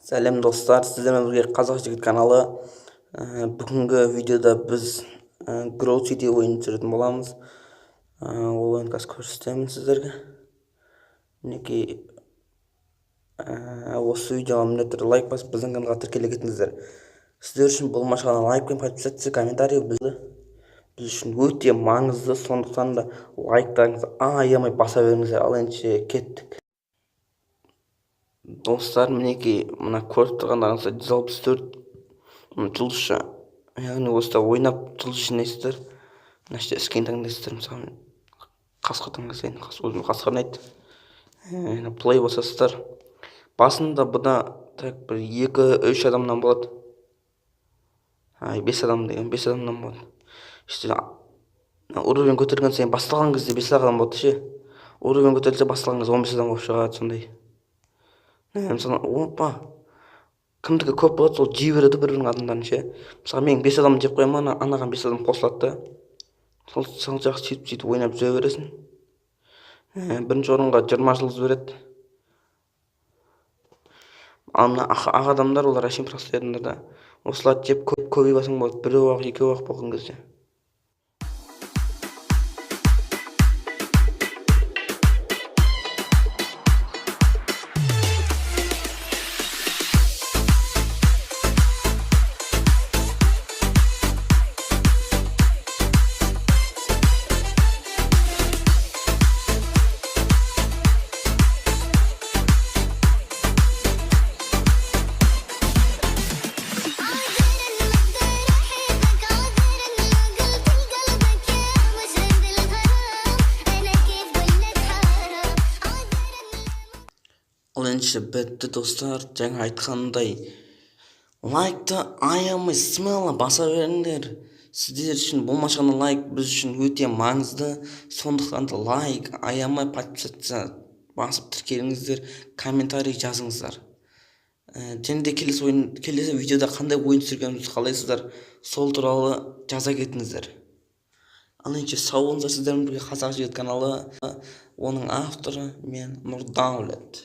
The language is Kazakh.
Сәлем, достар! Сіздермен бірге Қазақ жігіт каналы. Бүгінгі видеода біз Grow City ойынын түсіретін боламыз. Ол ойынды қазір көрсетемін сіздерге. Мінекей, осы видеоға міндетті түрде лайк басып, біздің каналға тіркеле кетіңіздер. Сіздер үшін болмашы ғана лайк пен подписаться, комментарий біз үшін өте маңызды, сондықтан да лайктарыңызды аямай баса беріңіздер. Ал ендеше кеттік, достар. Мінекей, мына көріп тұрғандарыңыздай, 164 жұлдызша, яғни осыда ойнап жұлдыз жинайсыздар. Мына жерде скин таңдайсыздар. Мысалы, мен қасқыр таңдасайын, өзіме қасқыр ұнайды. Play басасыздар. Басында бұда так бір екі үш адамнан болады, ай, бес адам деген, бес адамнан болады. Уровень көтерілген сайын, басталған кезде бес ақ адам болады ше, уровень көтерілсе, басталған кезде 15 адам болып шығады сондай. Мысалы, опа, кімдікі көп болады, сол жей береді бір бірінің адамдарын ше. Мысалы, мен бес адам жеп қоямын, анаған бес адам қосылады да, сол жақсы. Сөйтіп сөйтіп ойнап жүре бересің. Бірінші орынға 20 жұлдыз береді. Ал мына ақ адамдар, олар әшейін простой адамдар да. Осыларды жеп, көп көбейіп алсаң болады, біреу ақ, екеу ақ болған кезде. عذرا ما اقدر احبك، عذرا لو قلت لقلبك يا مجرم بالغرام، انا كيف قلت حرام، عذرا. Ал ендеше бітті, достар. Жаңа айтқанымдай, лайкты аямай, смело баса беріңдер. Сіздер үшін болмашы ғана лайк біз үшін өте маңызды, сондықтан да лайк аямай, подписаться басып, тіркеліңіздер, комментарий жазыңыздар. Және де келесі ойын, келесі видеода қандай ойын түсіргенімізді қалайсыздар, сол туралы жаза кетіңіздер. Ал ендеше сау болыңыздар! Сіздермен бірге Қазақ жігіт каналы, оның авторы мен, Нұрдәулет.